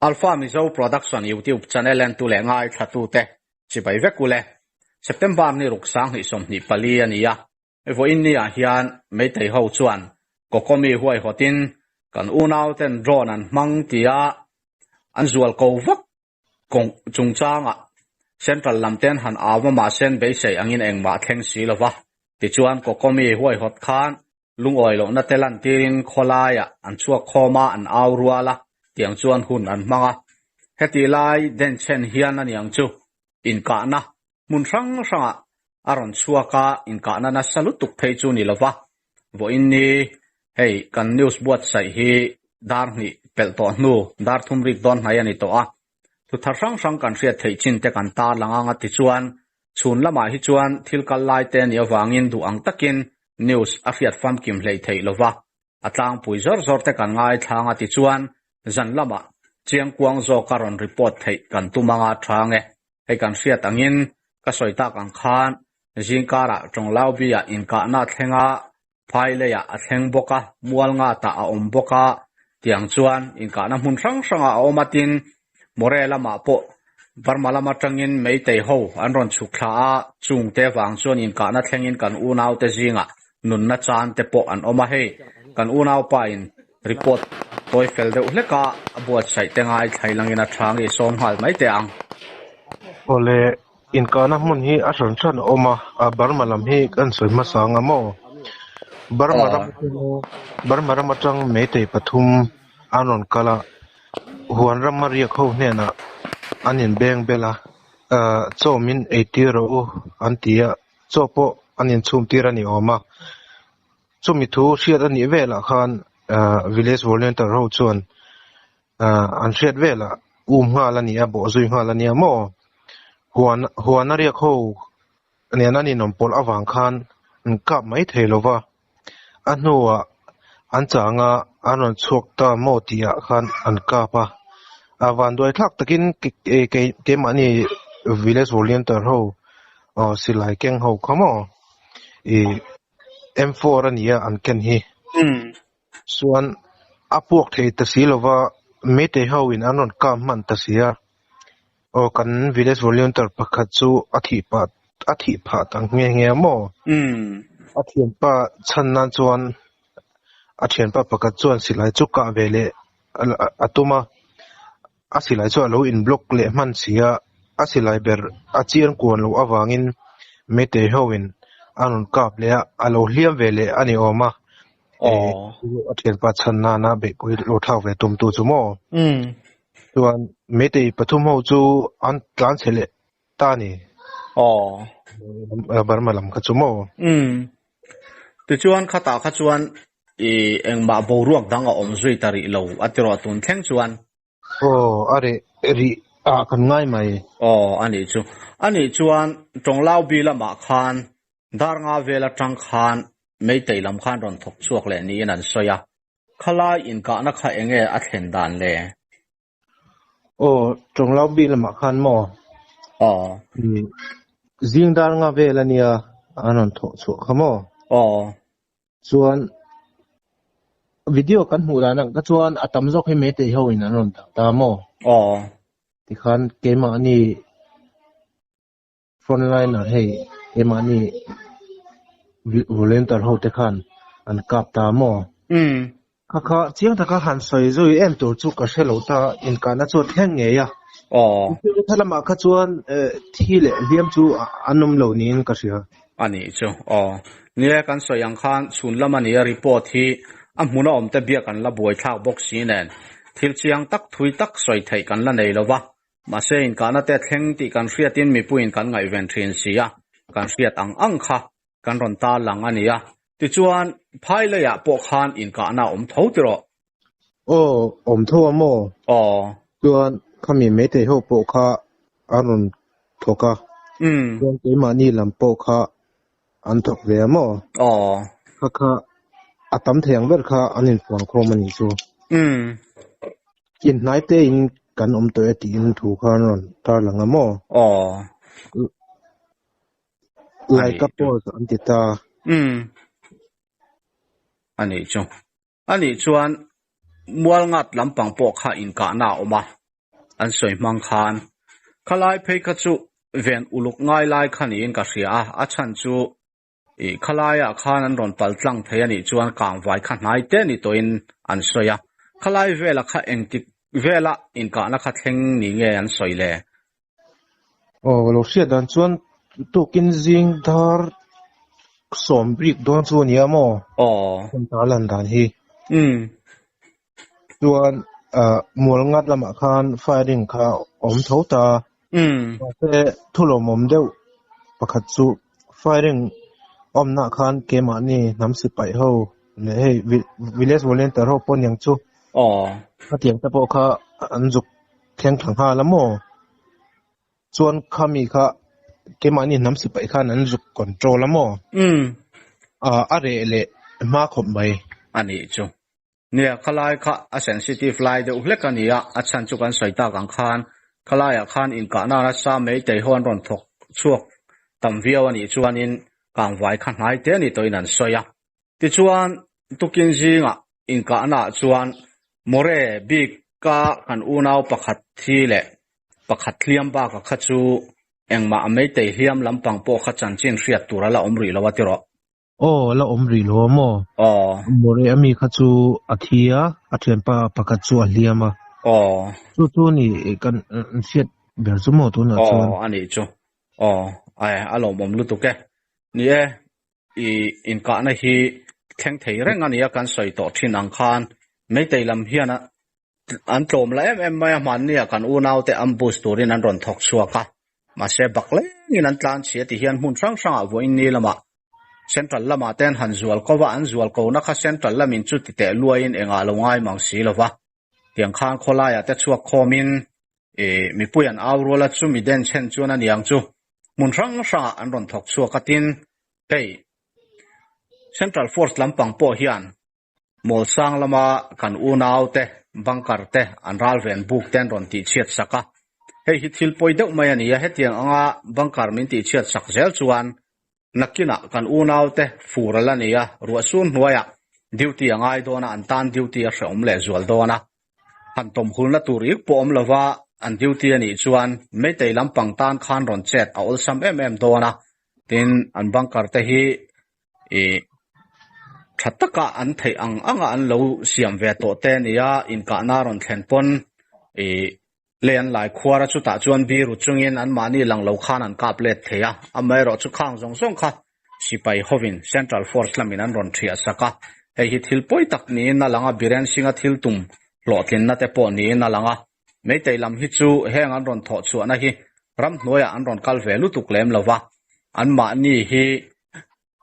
Alpha Mizo Production YouTube channel entu leh ngaithlatute chibai vek ule. September ni ruk sanghnih 24 a ni a. Vawiin niah hian Meitei ho chuan Kokomi huaihawtin kan unauten drone an hmang tia an zual ko vak kawng chungchangah Central lam ten han au a mahse an beisei angin engmah a thleng si lova. Tichuan Kokomi huaihawt khan Lungawi lohna te lantirin khawlaiah an chhuak khawm a, an au rual a, tiang chuan hun an hmang a. Heti lai denchhen hian a niang chu inkahna hmun hrang hrangah a rawn chhuak a, inkahna nasa lutuk phei chu ni lova. Vawiin ni hei kan news buatsaih hi dar hnih pelh tawh hnu dar thum rik dawn hnai a ni tawh a. Thuthar hrang hrang kan hriat theih chin te kan tarlang anga tichuan Chhun lamah hi chuan thil kal lai te nih avangin duh ang takin news a hriat famkim hleih theih lova, a tlangpui zawr zawr te kan ngaithlang a tichuan zan lamah chiangkuang zawka rawn report theih kan tum anga tha nge. Hei kan hriat angin ka sawi tak ang khan zingkarah Tawnglaubia inkahna a thleng a, phai leiah a thleng bawk a, mual ngatah a awm bawk a, tiang chuan inkahna hmun hrang hrangah a awm a tin Moreh lamah pawh Burma lam atangin Meitei ho an rawn chhuk thla a, chungte vang chuan inkahna thlengin kan unaute zingah nunna chan te pawh an awm a, hei kan unaupa in report tawi fel deuh hlek a, a buatsaih te ngai thlai langin a tha nge sawm nghal mai teh ang. Awle, Inkahna hmun hi a hran hran a awm a, a Burma lam hi kan sawi hmasa ang a maw? Burma ram Burma ram atang Meitei pathum an rawn kal a, huan rama riak ho hnenah an inbeng bel a, chaw min eitir rawh u an ti a, chaw pawh an inchhum tir a ni awm a. Chumi thu hriat a nih velah khan village volunteer ho chuan an hriat velah um nghal a ni a, bawhzui nghal a nia maw? Huan huan a riak ho nen an inawm pawlh avang khan an kap mai thei lo va, a hnuah an chang a, an rawn chhuak ta maw tihah khan an kap a, a vanduai thlak takin keimahni village volunteer ho silai keng ho kha maw ih M4 a ni a an ken hi. Chuan a puak thei ta si lova Meitei ho in an rawn kap hman ta si a, aw kan village volunteer pakhat chu a thih pah a thih phah ta nghe nghe a maw? A thianpa chhan nan chuan a thianpa pakhat chuan silai chu kah ve leh a tum a, a silai chu a lo in block leh hman si a, a silai ber a chiang kuan loh avangin Meitei ho in an rawn kap leh a, a lo hliam ve leh a ni awm a. A thianpa chhan nana beihpui lo thlak ve tum tu chu maw? Chuan Meitei pathum ho chu an tlan chhe leh ta a ni. Burma lam kha chu maw? Tichuan khatah kha chuan i engmah boruak dang a awm zui ta rih lo a ti rawh tun thleng chuan. Aw a reh rih ah kan ngai mai. Aw a nih chu. A nih chuan Tawnglau bi lamah khan dar nga vel atang khan Meitei lam khan rawn thawk chhuak leh niin an sawi a. Khalai inkahna kha enge a thlen dan le? Aw Tawnglau bi lamah khan maw? Aw. Zing dar nga vel a nia an rawn thawh chhuah kha maw? Aw. Chuan video kan hmuh dan ang kha chuan a tam zawk hi Meitei ho in an rawn dah ta maw? Aw. Tikhan keimahni frontliner hei keimahni volunteer ho te khan an kap ta maw? Umm. Kha kha chiang taka han sawi zui em tur chu ka hre lo ta, inkahna chu a thleng ngei a. Aw. Kha lamah kha chuan thi leh hliam chu an awm lo niin ka hria. A nih chu. Aw. Nia kan sawi ang khan chhun lam a nia report hi a hmun a awm te biak an la buai thlak bawk si nen thil chiang tak thui tak sawi theih kan la nei lo va. Mahse inkahna te thleng tih kan hriatin mipuiin kan ngaihven thin si a, kan hriat ang ang kha kan rawn tar lang a ni a. Tichuan, phai leiah pawh khan inkahna a awm tho tiraw? Aw, awm tho a maw? Aw. Chuan khami Meitei ho pawh kha an rawn thawk a. Umm. Chuan keimahni lam pawh kha an thawk ve a maw? Aw. Kha kha a tam thei ang ber kha an infuan khawm a nih chu. Umm. Inhnai te in kan awm tawh e tiin thu kha an rawn tar lang a maw? Aw. Lai ka pause an ti ta. Umm. A nih chu. A nih chuan mual ngat lampang pawh kha inkahna a awm a. an sawi hmang khan khalai phei kha chu ven uluk ngai lai kha niin ka hria a, a chhan chu ih khalaiah khan an rawn pal tlang thei a nih chuan kangvai kha hnai te ni tawhin an sawi a, khalai vela kha engtik vela inkahna kha thleng ni nge an sawi le? Aw ka lo hriat dan chuan tukin zing dar sawm bik dawn chu a nia maw? Aw. Kan tarlan dan hi. Umm. Chuan ah mual ngat lamah khan firing kha awm tho ta. Umm. Mahse thu lawmawm deuh pakhat chu firing awmna khan keimahni hnam sipai ho leh hei village volunteer ho pawh aniang chu. Aw. Khatiang te pawh kha an zuk thleng thla nghal a maw? Chuan khami kha keimahni hnam sipai khan an zuk control a maw? Umm. Ah a reh leh hma khawp mai. A nih chu. Nia, khalai kha a sensitive lai deuh hlek a ni a, a chhan chu kan sawi tak ang khan khalaiah khan inkahna nasa mai tei ho an rawn thawk chhuak tam viau a nih chuanin kangvai kha hnai te ni tawhin an sawi a. Tichuan, tukin zingah inkahnaah chuan More bika kan unau pakhat thi leh pakhat hliam baka kha chu engmah a meitei hliam lampang pawh kha chanchin hriat tur a la awm rih lo a ti rawh. Aw, la awm rih lo a maw? Aw. More ami kha chu a thi a, a thianpa pakhat chu a hliam a. Aw. Chu chu ni kan hriat ber chu maw tunah chuan? Aw, a nih chu. Aw, ai a lawmawm lutuk e. Ni e, i inkahna hi thleng thei reng a nia kan sawi tawh thin ang khan Meitei lam hian an tlawm la em em mai a, hmannia kan unaute ambush turin an rawn thawk chhuak a, mahse bak lengin an tlan chhia ti hian hmun hrang hrangah vawiin ni lamah Central lamah te an han zual ko va, an zual ko na kha Central lamin chu ti teh luaiin engah lo ngai mang si lo va, tiang khan khawlaiah te chhuak khawmin i mipui an au rual a, chumi den chhen chuan a niang chu hmun hrang hrangah an rawn thawk chhuak a, tin hei Central Force lampang pawh hian Mawlsang lama kan unaute bunker te an ral ven buk te an rawn tihchhiat sak a, hei hi thil pawi deuh mai a ni a, hetiang anga bunker min tihchhiat sak zel chuan nakinah kan unaute fur a la ni a, ruahsur hnuaiah duty a ngai dawn a, an tan duty a hrehawm leh zual dawn a, han tawmhulna tur ik pawh awm lova an duty a nih chuan Meitei lampang tan khan rawn chet a awlsam em em dawn a, tin an bunker te hi Ih, tha taka an theih ang anga an lo siam ve tawh te nia, inkahna rawn thlen pawn ih lei an lai khuar a, chutah chuan biru chungin anmahni lang lo khan an kap let thei a, amaherawhchu khang zawng zawng kha sipai hovin Central Force lamin an rawn thiah sak a, hei hi thil pawi tak niin a lang a, Biren Singh-a thil tum hlawhtlinna te pawh niin a lang a, Meitei lam hi chu heng an rawn thawh chhuahna hi ramhnuaiah an rawn kal ve lutuk lem lo va, anmahni hi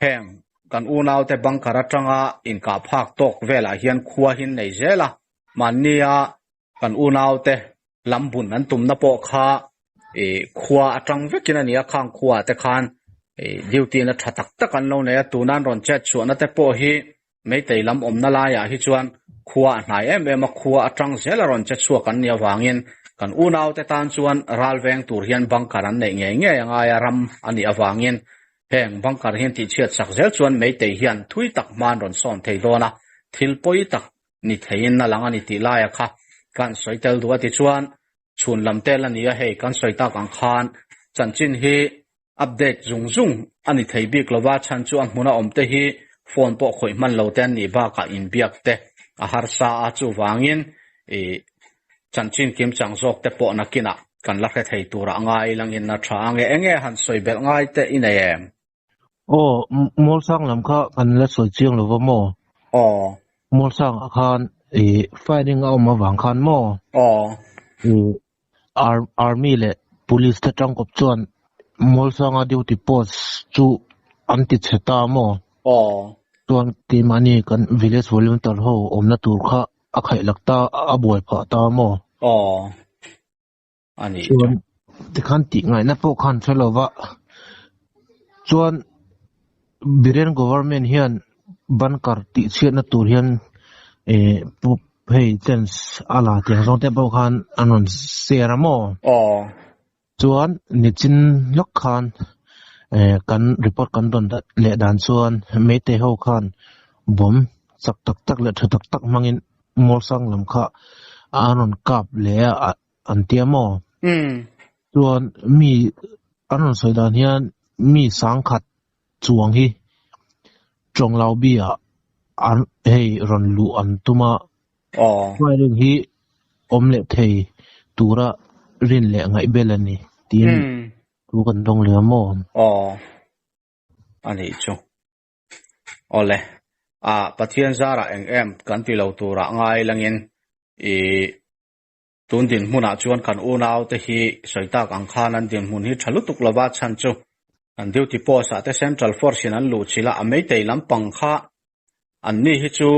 heng kan unaute bunker atanga inkah phak tawk velah hian khua hi an nei zel a, mahnia kan unaute lam bun an tumna pawh kha ih khua atang vekin a ni a, khang khuaah te khan ih duty na tha tak tak an lo nei a, tuna an rawn chet chhuahna te pawh hi Meitei lam awmna laiah hi chuan khua a hnai em em a, khua atang zel a rawn che chhuak an nih avangin kan unaute tan chuan ral veng tur hian bunker an neih ngei ngei a ngai a, ram a nih avangin heng bunker hian tihchhiat sak zel chuan Meitei hian thui tak hma an rawn sawn thei dawn a, thil pawi tak ni theiin a lang a ni tih laia kha kan sawi tel duh a tichuan chhun lam tel a ni a, hei kan sawi tak ang khan chanchin hi Update zung zung a ni thei bik lova, chhan chu a hmuna awm te hi phone pawh khawih hman lo te an nih bakah inbiak te a harsa a, chuvangin ih chanchin kim chang zawk te pawh nakinah kan la hre thei turah ngai langin a tha ang e. Enge han sawi belh ngai te i nei em? Aw, Mawlsang lam kha kan la sawi chiang lova maw? Aw. Mawlsangah khan ih firing a awm avang khan maw? Aw. Ih Army leh Police te tangkawp chuan Mawlsanga duty post chu an ti chhe ta maw? Aw. Chuan keimahni kan village volunteer ho awmna tur kha a khaih lak ta, a buai phah ta maw? Aw. A nih chu. Chuan tikhan tih ngaihna pawh khan hre lo va, chuan Biren government hian bunker tih chhiatna tur hian eh Hei chance a la tiang zawng te pawh khan an rawn share a maw? Aw. Chuan nichin lawk khan eh kan report kan rawn leh dan chuan Meitei ho khan bomb chak tak tak leh tha tak tak hmangin Mawlsang lam kha an rawn kap leh a. an tia maw? Chuan mi an rawn sawi dan hian mi sangkhat chuang hi Chawnglaobi ah an hei rawn luh an tum a, firing hi awm leh thei tura rin leh ngaihbel a ni tiin thu kan dawng leh a maw? Aw a nih chu. Awle, ah Pathian zarah eng em kan ti lo turah ngai langin ih tun dinhmunah chuan kan unau te hi sawi tak ang khan an dinhmun hi tha lutuk lova chhan chu an duty post ah te central force in an luh chilh a, a meitei lampang kha an ni hi chu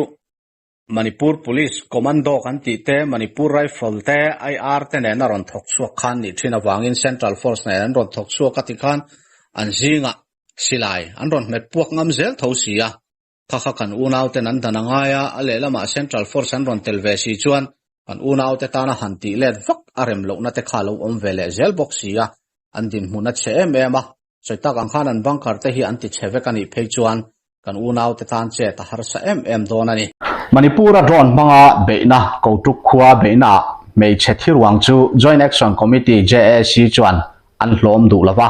Manipur Police Commando kan tih te, Manipur Rifle te, IR te nena rawn thawk chhuak khan nih thin avangin Central Force nen an rawn thawk chhuak a tikhan an zingah silai an rawn hmet puak ngam zel tho si a. Kha kha kan unauten an dan a ngai a, a lehlamah Central Force an rawn tel ve si chuan kan unaute tana han tih let vak a rem lohna te kha a lo awm ve leh zel bawk si a, an dinhmun a chhe em em a. Sawi tak ang khan an bunker te hi an ti chhe vek a nih phei chuan kan unaute tan chet a harsa em em dawn a ni. Manipur-a drone hmanga beihna Kotuk khua beihnaah hmeichhe thi ruang chu Joint Action Committee, JAC, chuan an hlawm duh lo va.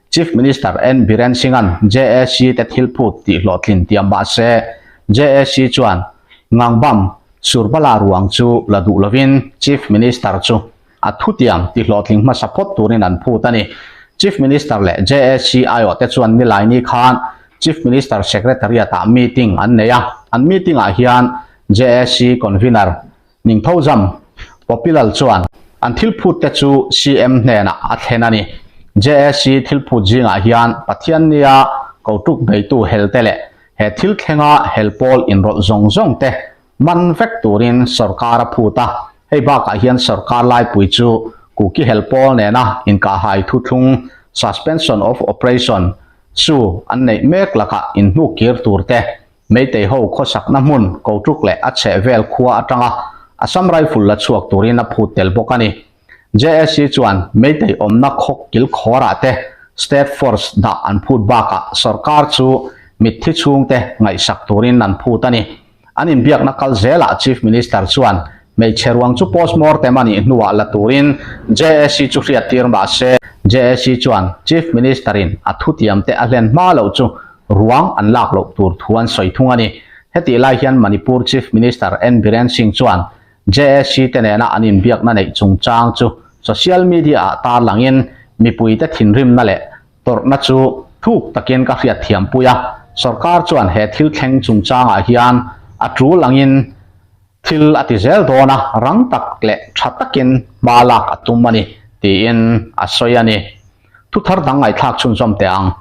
Chief Minister N Biren Singh-a'n JAC te thil phut tih hlawhtlin tiam mah se JAC chuan Ngangbam Surbala ruang chu la duh lovin Chief Minister chu A thutiang ti hlawhtling hmasa phawt turin an phut a ni. Chief Minister leh JAC aiawh te chuan Nilaini khan Chief Minister Secretariat ah meeting an nei a. An meeting ah hian JAC Convener Ningthozam Popilal chuan an thil phut te chu CM hnenah a thlen a ni. JAC thil phut zingah hian Pathiannia kotuk beitu hel te leh he thil thlenga hel pawl inrawlh zawng zawng te Man vek turin sorkar a phut a, hei bakah hian sorkar laipui chu Kuki hel pawl nena inkahhai thuthlung, suspension of operation, chu an neih mek lakah inhnuk kir tur te, Meitei ho khawsakna hmun Kotuk leh a chhehvel khua atanga Assam Rifle la chhuak turin a phut tel bawk a ni. JAC chuan Meitei awmna khawk kilkhawrah te State Force dah an phut bakah sorkar chu mitthi chhungte ngaihsak turin an phut a ni. An inbiakna kal zelah Chief Minister chuan hmeichhe ruang chu postmortem a nih hnuah la turin JAC chu hriattir mah se, JAC chuan Chief Minister-in a thutiamte a hlen hma loh chu ruang an lak loh tur thu an sawi thung a ni. Hetih lai hian Manipur Chief Minister N Biren Singh chuan JAC te nena an inbiakna neih chungchang chu social media-ah tarlangin mipuite thinrimna leh Tawrhna chu thuk takin ka hriat thiam pui a, sorkar chuan he thil thleng chungchangah hian a tul angin thil a ti zel dawn a, rang tak leh tha takin hma lak a tum a ni, tiin a sawi a ni. Thu thar dang ngaihthlak chhunzawm teh ang.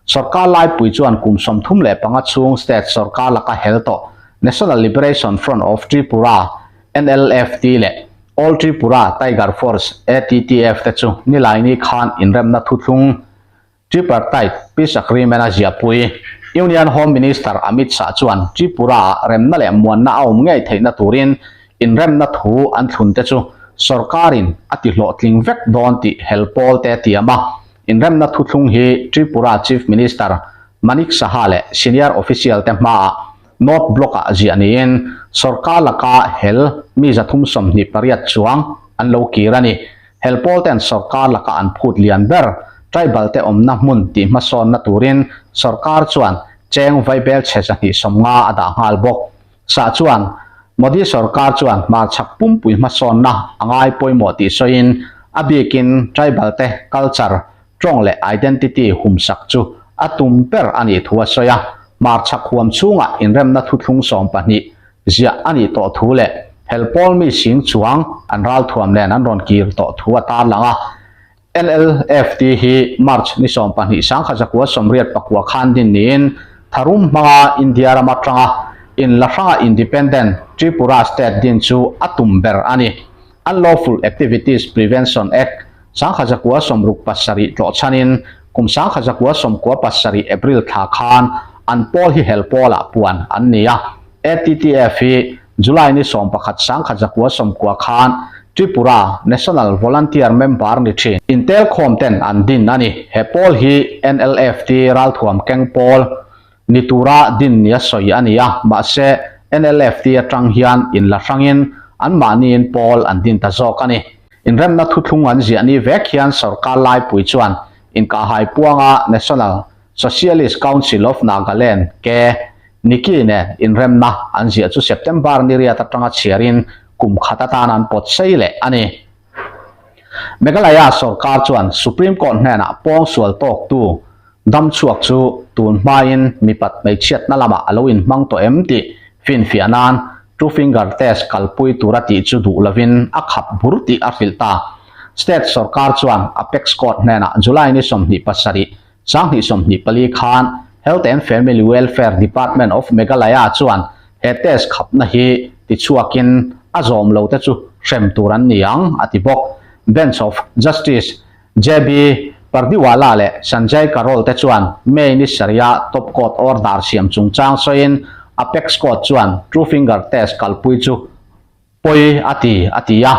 Sorkar laipui chuan kum 35 chhung state sorkar laka hel tawh National Liberation Front of Tripura, NLFT, leh All Tripura Tiger Force, ATTF, te chu Nilaini khan inremna thuthlung Tripartite Peace Agreement a ziahpui. Union Home Minister Amit Shah chuan Tripura-ah remna leh muanna a awm ngei theihna turin inremna thu an thlun te chu sorkarin a ti hlawhtling vek dawn tih hel pawl te a tiam a. Inremna thuthlung hi Tripura Chief Minister Manik Saha leh senior official te hmaah North Block-ah ziah niin sorkar laka hel mi 328 chuang an lo kir a ni. Hel pawl ten sorkar laka an phut lian ber tribal te awmna hmun tih hmasawnna turin sorkar chuan cheng vaibel chhe 250 a dah nghal bawk. Sah chuan Modi sorkar chuan hmarchhak pumpui hmasawnna a ngai pawimawh tih sawiin a bikin tribal te culture tawng leh identity humsak chu a tum ber a nih thu a sawi a, hmarchhak huam chhungah inremna thuthlung 12 ziah a nih tawh thu leh helpawl mi sing chuang an ralthuam nen an rawn kir tawh thu a tarlang a. NLFT hi March ni 12 1989 khan din niin tharum hmanga India ram atanga inla hranga Independent Tripura State din chu a tum ber a ni. Unlawful Activities Prevention Act 1967 tlawh chhanin kum 1997 April thla khan an pawl hi hel pawlah puan an ni a. ATTF hi July ni 11 1990 khan Tripura National Volunteer member ni thin intelkhawm ten an din a ni. He pawl hi NLFT ralthuam keng pawl ni tura din nia sawi a ni a, mahse NLFT atang hian inla hrangin anmahniin pawl an din ta zawk a ni. Inremna thuthlung an ziah ni vek hian sorkar laipui chuan inkahhai puanga National Socialist Council of Nagaland ke Niki nen inremna an ziah chu September ni riat atanga chhiarin kum khat atan an pawt sei leh a ni. Meghalaya sorkar chuan Supreme Court hnenah pawngsual tawktu dam chhuak chu tun hmain mipat hmeichhiatna lamah a lo inhmang tawh em tih finfiah nan two finger test kalpui tura tih chu duh lovin a khap bur tih a hrilh ta. State sorkar chuan Apex Court hnenah July ni 27, 2024 khan Health and Family Welfare Department of Meghalaya chuan he test khapna hi tichhuakin a zawm lo te chu hrem tur an ni ang a ti bawk. Bench of Justice JB Pardiwala leh Sanjay Karol te chuan May ni sarih-a Top Court order siam chungchang sawiin Apex Court chuan Two Finger Test kalpui chu pawi a ti a ti a.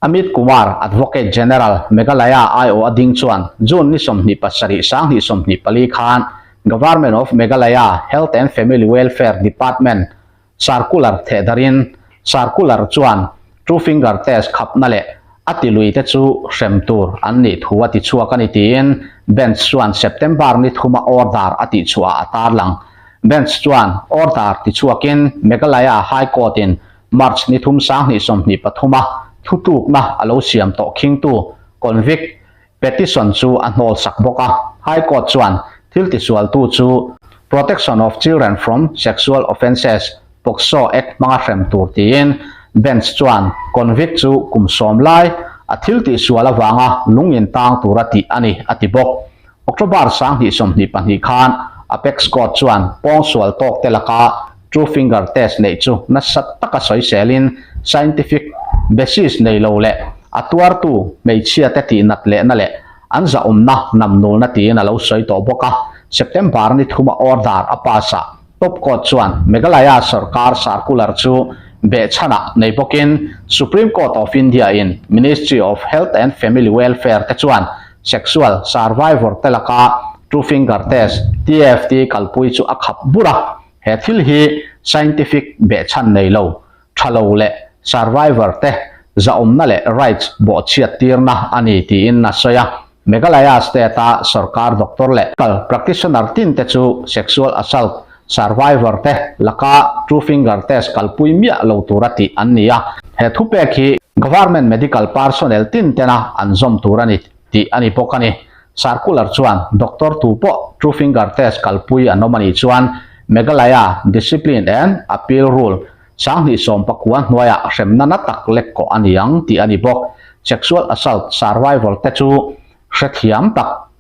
Amit Kumar, Advocate General, Meghalaya aiawh a ding chuan June ni 27, 2024 khan Government of Meghalaya Health and Family Welfare Department Circular thehdarin Circular chuan Two Finger Test khapna leh a tilui te chu hrem tur an nih thu a ti chhuak a ni tiin Bench chuan September ni thuma order a tihchhuah a tarlang. Bench chuan order tichhuakin Meghalaya High Court in March ni thum 2023 a thutlukna a lo siam tawh khingtu convict Petition chu a hnawl sak bawk a, High Court chuan thil tisualtu chu Protection of Children from Sexual Offences, POCSO, Act hmanga hrem tur tiin Bench chuan convict chu kum sawm lai a thil tihsual avanga lung in tang tura tih a ni a ti bawk. October 2022 khan Apex Court chuan pawngsual tawk te laka two finger test neih chu nasa taka sawiselin scientific basis nei lo leh a tuartu hmeichhia te tihnat lehna leh an zahawmna namnulna tiin a lo sawi tawh bawk a. September ni thuma order a pass ah Top Court chuan Meghalaya sorkar circular chu behchhanah nei bawkin Supreme Court of India in Ministry of Health and Family Welfare te chuan sexual survivor te laka two finger test, TFT, kalpui chu a khap bur a. He thil hi scientific behchhan nei lo, tha lo leh survivor te zahawmna leh rights bawhchhiat tirna a ni tiin a sawi a. Meghalaya state-a sorkar doctor leh medical practitioner tin te chu sexual assault survivor te laka two finger test kalpui miah lo tura tih an ni a. He thupek hi government medical personnel tin tena an zawm tur a ni tih a ni bawk a ni. Circular chuan doctor tu pawh two finger test kalpui an awm a nih chuan Meghalaya Discipline and Appeal Rule 2019 hnuaiah hremna na tak lek kawh a ni ang tih a ni bawk. Sexual assault survivor te chu hrethiam tak,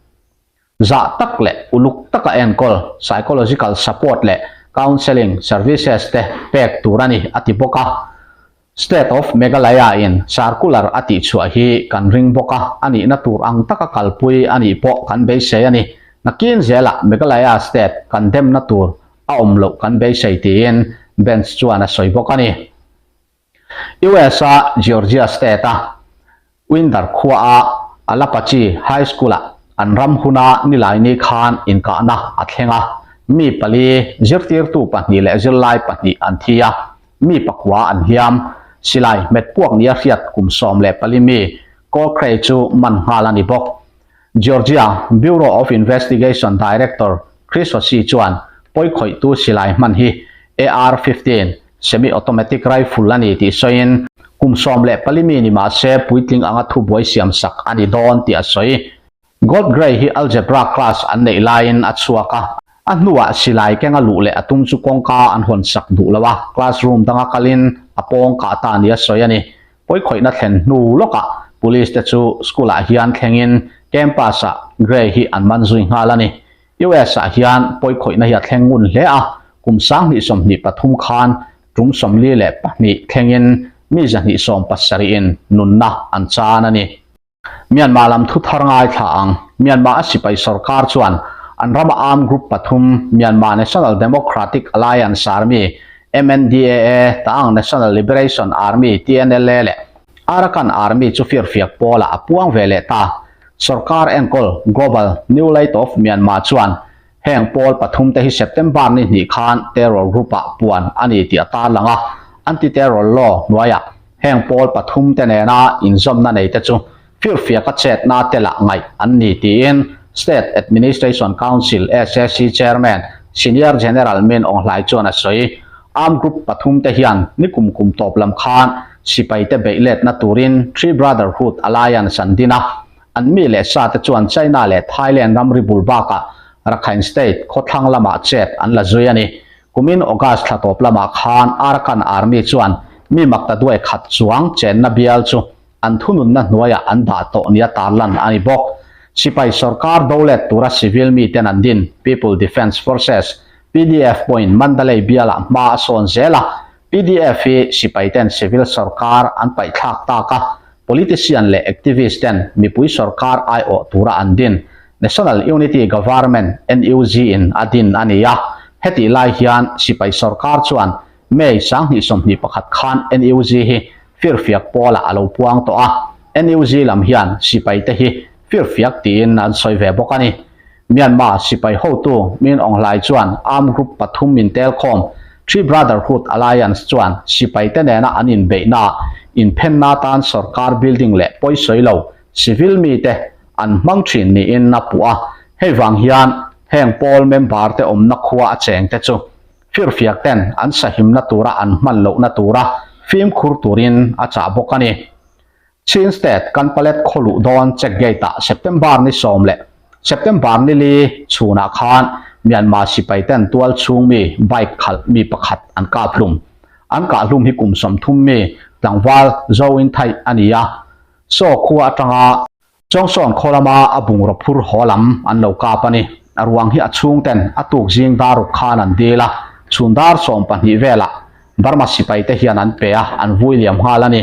zah tak leh uluk taka enkawl, psychological support leh counselling services te pek tur a ni a ti bawk a. State of Meghalaya in circular a tihchhuah hi kan ring bawk a, a nihna tur ang taka kalpui a nih pawh kan beisei a ni. Nakin zelah Meghalaya state kan demna tur a awm loh kan beisei tiin Bench chuan a sawi bawk a ni. US a Georgia state a Winder khua a Alapachi High School ah an ram huna Nilaini khan inkahna a thleng a, mi pali, zirtirtu pahnih leh zirlai pahnih an thi a, mi pakua an hliam. Silai hmet puak nia hriat kum 14 mi Cole Cray chu man nghal a ni bawk. Georgia Bureau of Investigation Director Chris Hosey chuan pawikhawihtu silai hman hi AR-15 semi-automatic rifle a ni tih sawiin, kum 14 mi ni mah se puitling anga thubuai siamsak a ni dawn tih a sawi. Gold Gray hi algebra class an neih laiin a chhuak a, a hnuah silai kenga luh leh a tum chu kawngka an hawn sak duh lo a, classroom danga kalin a pawng kah ta nia sawi a ni. Pawikhawihna thlen hnu lawkah police te chu school ah hian thlengin campus ah Gray hi an man zui nghal a ni. US ah hian pawikhawihna hi a thleng ngun hle a, kum 2023 khan tum 42 thlengin mi 270 in nunna an chan a ni. Myanmar lam thu thar ngaithla ang. Myanmar a sipai sorkar chuan an rama armed group pathum Myanmar National Democratic Alliance Army, MNDAA, Ta'ang National Liberation Army, TNLA, leh Arakan Army chu firfiak pawlah a puang ve leh ta. Sorkar enkawl Global New Light of Myanmar chuan heng pawl pathum te hi September ni hnih khan terror group ah puan a ni tih a tarlang a, anti-terror law hnuaiah. Heng pawl pathumte nena inzawmna neite chu firfiaka chetna te lah ngaih an ni tiin State Administration Council, SAC, Chairman Senior General Min Aung Hlaing chuan a sawi. Armed group pathumte hian nikum kum tawp lam khan sipaite beih letna turin Three Brotherhood Alliance an din a. An mi leh sa te chuan China leh Thailand ramri bul bakah Rakhine State khawthlang lamah chet an la zui a ni. Kumin August thla tawp lamah khan Arakan Army chuan mi makta duai khat chuang chenna bial chu an thununna hnuaiah an dah tawh nia tarlan a ni bawk. Sipai sorkar dolet tura civil miten an din People Defence Forces, pdf, pawhin Mandalay bialah hma a sawn zel a, pdf hi sipaiten civil sorkar an paihthlak tak a, politician leh activist ten mipui sorkar aiawh tura an din National Unity Government, NUG, in a din a ni a. Hetih lai hian sipai sorkar chuan May 2021 khan NUG hi firfiak pawlah a lo puang tawh a, NUG lam hian sipaite hi firfiak tiin an sawi ve bawk a ni. Myanmar sipai hotu Min Aung Hlaing chuan armed group pathum intelkhawm Three Brotherhood Alliance chuan sipaite nena an inbeihnaah inphenna atan sorkar building leh pawisawi lo civil mite an hmang thin niin a puh a, hei vang hian heng pawl member te awmna khua a cheng te chu firfiak ten an sahimna tura an hman lohna tura fimkhur turin a chah bawk a ni. Chin State Kanpalet khaw luh dawn check gate ah September ni sawm leh September ni li chhunah khan Myanmar sipai ten tual chhung mi bike khalh mi pakhat an kap hlum. An kah hlum hi kum 30 mi tlangval Zo in thaih a ni a, Saw khua atanga Chawngsawn khaw lama a bungraw phur haw lam an lo kap a ni. A ruang hi a chhungten a tuk zing dar ruk khan an dil a, chhun dar 12 velah Burma sipaite hian an pe a, an vui liam nghal a ni.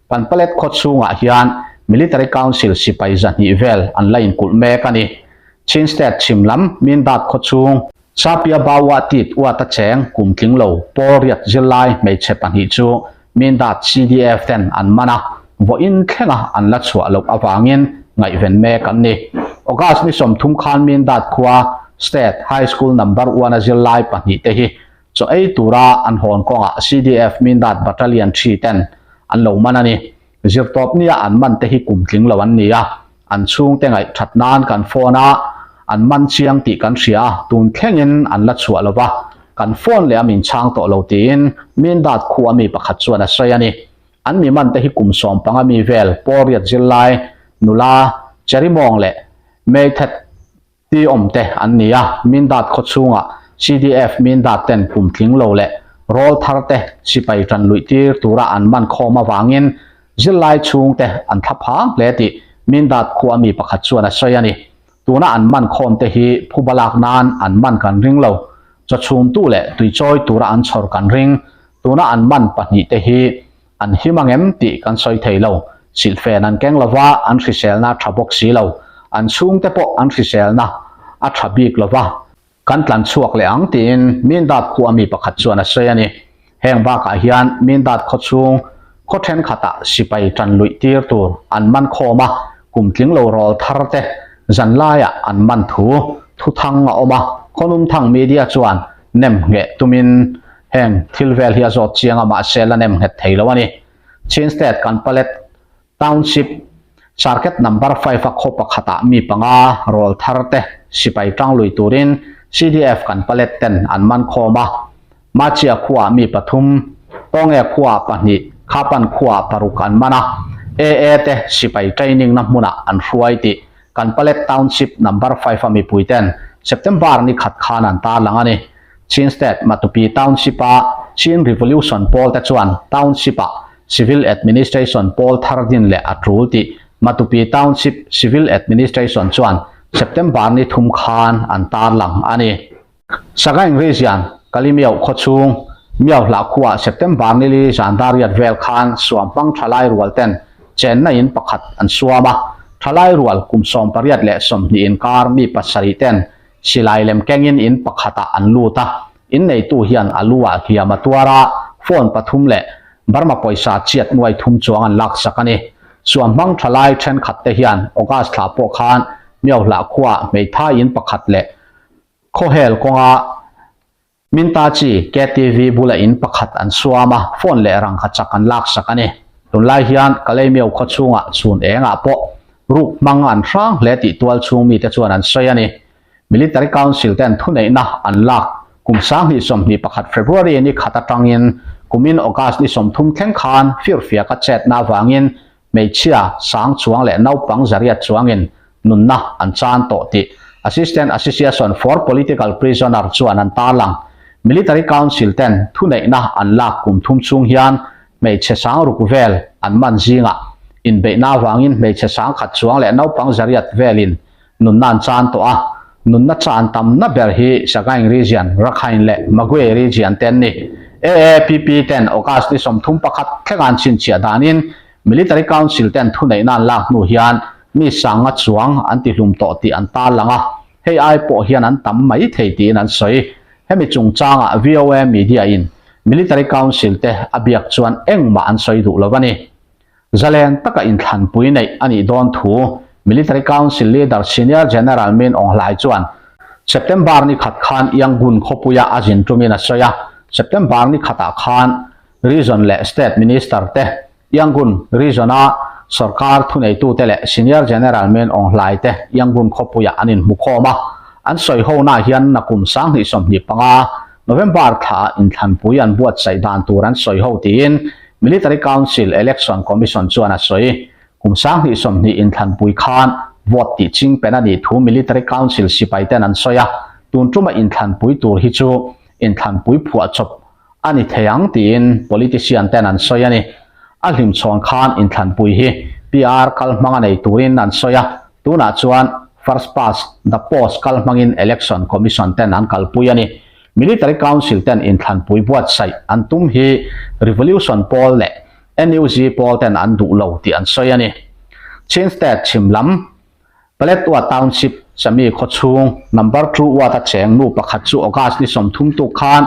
Panpalet khaw chhungah hian Military Council sipai 200 vel an la inkulh mek a ni. Chin State chhim lam Mindat khaw chhung Sapia Baua tit uata cheng kum tling lo pawl riat zirlai hmeichhe pahnih chu Mindat CDF ten an man a, vawiin thlenga an la chhuah loh avangin ngaihven mek an ni. August ni 30 khan Mindat khua State High School Number one a zirlai pahnih te hi chaw ei tura an hawn kawngah CDF Mindat Battalion 3 ten an lo man a ni. Zirtawp nia an man te hi kum tling lo an ni a, an chhungte ngaih that nan kan phone a, an man chiang tih kan hria a, tun thlengin an la chhuah lo va, kan phone leh a min chhang tawh lo tiin Mindat khua mi pakhat chuan a sawi a ni. An mi man te hi kum 15 mi vel Pawlriat zirlai nula Cherimawng leh Meithet Ti awm te an ni a, Mindat khaw chhungah CDF Mindat ten kum tling lo leh rawl thar te sipai tan luih tir tura an man khawm avangin zirlai chhung te an thla phang hle tih Mindat khua mi pakhat chuan a sawi a ni. Tuna an man khawm te hi phuba lak nan an man kan ring lo, chaw chhumtu leh tuichawi tura an chhawr kan ring. Tuna an man pahnih te hi An him ang em tih kan sawi thei lo. Silhfen an keng lova, an hriselna a tha bawk si lo. An chhungte pawh an hriselna a tha bik lova, kan tlan chhuak leh ang tiin Mindat khua mi pakhat chuan a sawi a ni. Heng bakah hian Mindat khaw chhung khaw thenkhatah sipai tan luih tir tur an man khawm a, kum tling lo rawl thar te zan laiah an man thu thuthang a awm a, Khawnumthang media chuan nem ngheh tumin Heng thil vel hi a zawt chiang a, mahse la nem nghet thei lo a ni. Chin State Kanpalet Township Circuit Number 5 a khaw pakhatah mi panga rawl thar te sipai tang lui turin CDF Kanpalet ten an man khawm a. Machia khuaah mi pathum, Tawnge khuaah pahnih, Khapan khuaah paruk an man a. AA te sipai training na hmunah an hruai tih Kanpalet Township Number 5 a mipui ten September ni khat khan an tarlang a ni. Chin State Matupi Township-a Chin Revolution pawl te chuan Township-ah Civil Administration pawl thar din leh a tul tih Matupi Township Civil Administration chuan September ni thum khan an tarlang a ni. Sagaing Region, Kalimiau khawchhung, Miauhlah khuaah September ni li zan dariat vel khan suam hmang thalai rual ten chenna in pakhat an suam a, thalai rual kum 18 leh 20 inkar mi pasarih ten Silai lem kengin in pakhatah an lut a, in neitu hian a lu ah hliam a tuar a, phone pathum leh Burma pawisa chiat nuai thum chuang an laksak a ni. Suam hmang tha lai thenkhat te hian August thla pawh khan Miohlah khuaah hmeithai in pakhat leh khawhel kawnga Minta chi KTV bula in pakhat an suam a, phone leh rangkachak an laksak a ni. Tunlai hian Kalaymyo khaw chhungah chhun engah pawh ruk hmang an hrang hle tih tual chhung mite chuan an sawi a ni. Military Council ten thuneihna an lak kum 2021 February ni khat atangin kumin August ni 30 thleng khan firfiaka chetna avangin hmeichhia sang chuang leh naupang zariat chuangin nunna an chan tawh tih Assistant Association for Political Prisoner chuan an tarlang. Military Council ten thuneihna an lak kum thum chhung hian hmeichhe sang ruk vel an man zingah inbeihna avangin hmeichhe sang khat chuang leh naupang zariat velin nunna an chan tawh a, nunna chan tamna ber hi Sagaing Region, Rakhine leh Magway Region te an ni. AAPP ten August ni 31 thleng an chhinchhiah danin Military Council ten thuneihna an lak hnu hian mi sanga chuang an tihlum tawh tih an tarlang a, hei ai pawh hian an tam mai thei tiin an sawi. Hemi chungchangah VOA Media in Military Council te a biak chuan engmah an sawi duh lo a ni. Zalen taka inthlanpui neih a nih dawn thu Military Council Leader Senior General Min Aung Hlaing chuan September ni khat khan Yangon khawpuia a zin tumin a sawi a. September ni khatah khan Region leh State Minister te Yangon Region-a sorkar thuneitute leh Senior General Min Aung Hlaing te Yangon khawpuiah an inhmukhawm a. An sawi honaah hian nakum 2025 November thlaah inthlanpui an buatsaih dan tur an sawi ho tiin Military Council Election Commission chuan a sawi. Kum 2020 inthlanpui khan vote tih ching pen a nih thu Military Council sipai ten an sawi a, tun tuma inthlanpui tur hi chu inthlanpui phuah chawp a ni thei ang tiin politician ten an sawi a ni. A hlimchhawn khan inthlanpui hi PR kal hmang a nei turin an sawi a, tunah chuan first past the post kal hmangin Election Commission ten an kalpui a ni. Military Council ten inthlanpui buatsaih an tum hi Revolution pawl leh NUG pawl ten an duh lo tih an sawi a ni. Chin State chhim lam Paletwa Township Sami khaw chhung number 2 ward a cheng nu pakhat chu August ni 30 tuk khan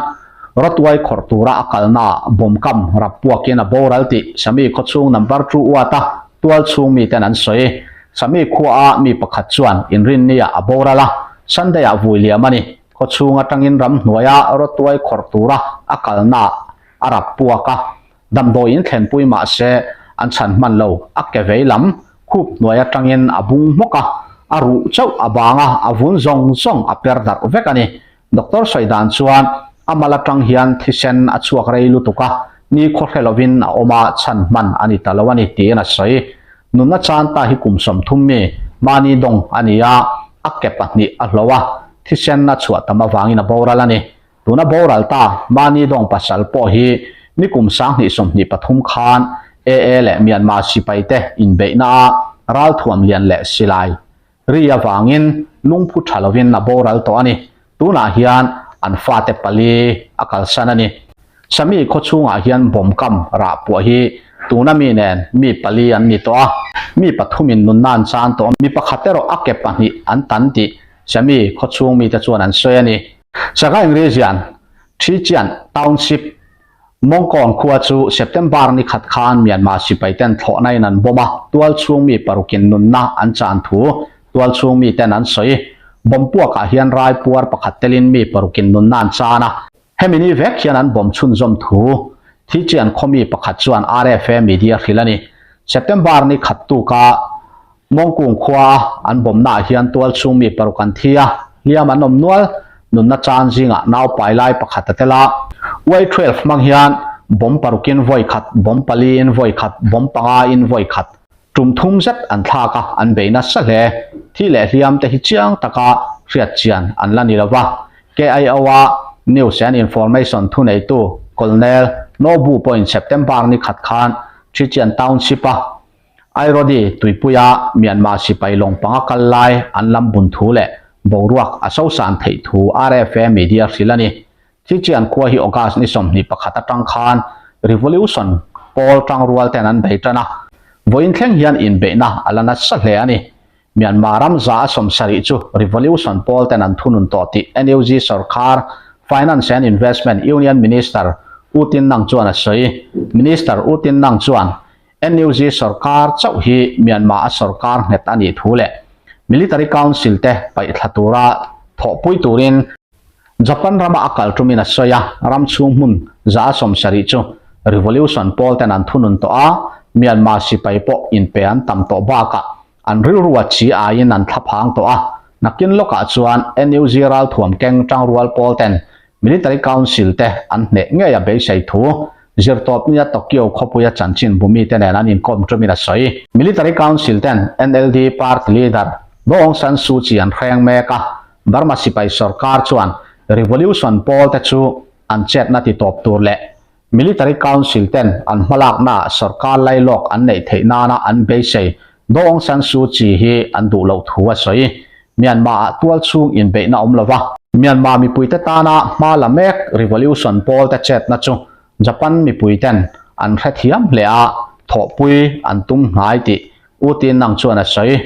rawtuai khawrh tura a kalnaah bomb kam rap puakin a boral tih Sami khaw chhung number 2 ward a tual chhung mi ten an sawi. Sami khuaah mi pakhat chuan inrinniah a boral a, Sunday-ah vui liam a ni. Khaw chhung atangin ramhnuaia rawtuai khawrh tura a kalnaah a rap puak a, damdawiin thlenpui mah se an chhan hman lo. A ke vei lam khup hnuai atangin a bung hmawk a, a ruh chauh a bang a, a vun zawng zawng a per darh vek a ni. Doctor sawi dan chuan a mal atang hian thisen a chhuak rei lutuk a, ni khaw hre lovin a awm a, chhan hman a ni ta lo a ni tiin a sawi. Nunna chan ta hi kum 30 mi mahni dawng a ni a, a ke pahnih a hlo a, thisen a chhuah tam avangin a boral a ni. Tuna boral ta mahni dawng pasal pawh hi ni kum 2023 khan AA leh Myanmar sipai te inbeihna a ralthuam lian leh silai ri avangin lungphu tha lovin a boral tawh a ni. Tunah hian an fate pali a kalsan a ni. Sami khaw chhungah hian bomb kam rah puah hi tuna mi nen mi pali an ni tawh a, mi pathumin nunna an chan tawh a, mi pakhat erawh a ke pahnih an tan tih Sami khaw chhung mite chuan an sawi a ni. Sagaing Region, Thichian Township, Mawngkawn khua chu September ni khat khan Myanmar sipai ten thlawhna in an bomb a, tual chhung mi parukin nunna an chan thu tual chhung mi ten an sawi. Bomb puakah hian rai puar pakhat telin mi parukin nunna an chan a, hemi ni vek hian an bomb chhunzawm thu Thichian khaw mi pakhat chuan RFA media hrilh a ni. September ni khat tuka Mawngkung khua an bomb naah hian tual chhung mi paruk an thi a, hliam an awm nual, nunna chan zingah nau pai lai pakhat a tel a. Y12 hmang hian bomb parukin vawi khat, bomb pali in vawi khat, bomb panga in vawi khat tum thum zet an thlak a, an bei nasa hle. Thi leh hliam te hi chiang taka hriat chian an la ni lova. KIO a News and Information thuneitu Colonel Nobu pawhin September ni khat khan Thichian Township a Airodi tuipuia Myanmar sipai lawng panga kal lai an lam bun thu leh boruak a sosan theih thu RFA media hrilh a ni. Thichian khua hi August ni 21 atang khan Revolution pawl tangrual ten an bei tan a, vawiin thleng hian inbeihna a la nasa hle a ni. Myanmar ram za a 70 chu Revolution pawl ten an thunun tawh tih NUG sarkar Finance and Investment Union Minister U Tin Nang chuan a sawi. Minister U Tin Nang chuan NUG sarkar chauh hi Myanmar a sarkar nghet a nih thu leh Military Council te paih thla tura thawhpui turin Japan rama a kal tumin a sawi a, ram chhung hmun za a 70 chu Revolution pawl ten an thunun tawh a, Myanmar sipai pawh inpe an tam tawh bakah an rilru a chi aiin an thlaphang tawh a, nakin lawkah chuan NUG ralthuam keng tangrual pawl ten Military Council te an hneh ngei a beisei thu zirtawpnia Tokyo khawpuia chanchin bumite nen an inkawm ṭumin a sawi. Military Council ten NLD party leader Daw Aung San Suu Kyi an hreng mek a, Burma sipai sorkar chuan revolution pawl te chu an chetna ti tawp tur leh Military Council ten an hmalaknaah sorkar lailawk an neih theih nana an beisei Daw Aung San Suu Kyi hi an duh loh thu a sawi. Myanmar-ah tual chhung inbeihna awm lova, Myanmar mipuite tana hma la mek revolution pawl te chetna chu Japan mipuiten an hrethiam hle a, thawhpui an tum hnai tih U Tin Nang chuan a sawi.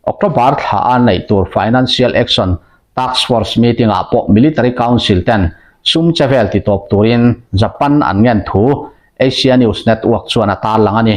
October thla a neih tur Financial Action Task Force meeting ah pawh Military Council ten sum che vel ti tawp turin Japan an ngen thu Asia News Network chuan a tarlang a ni.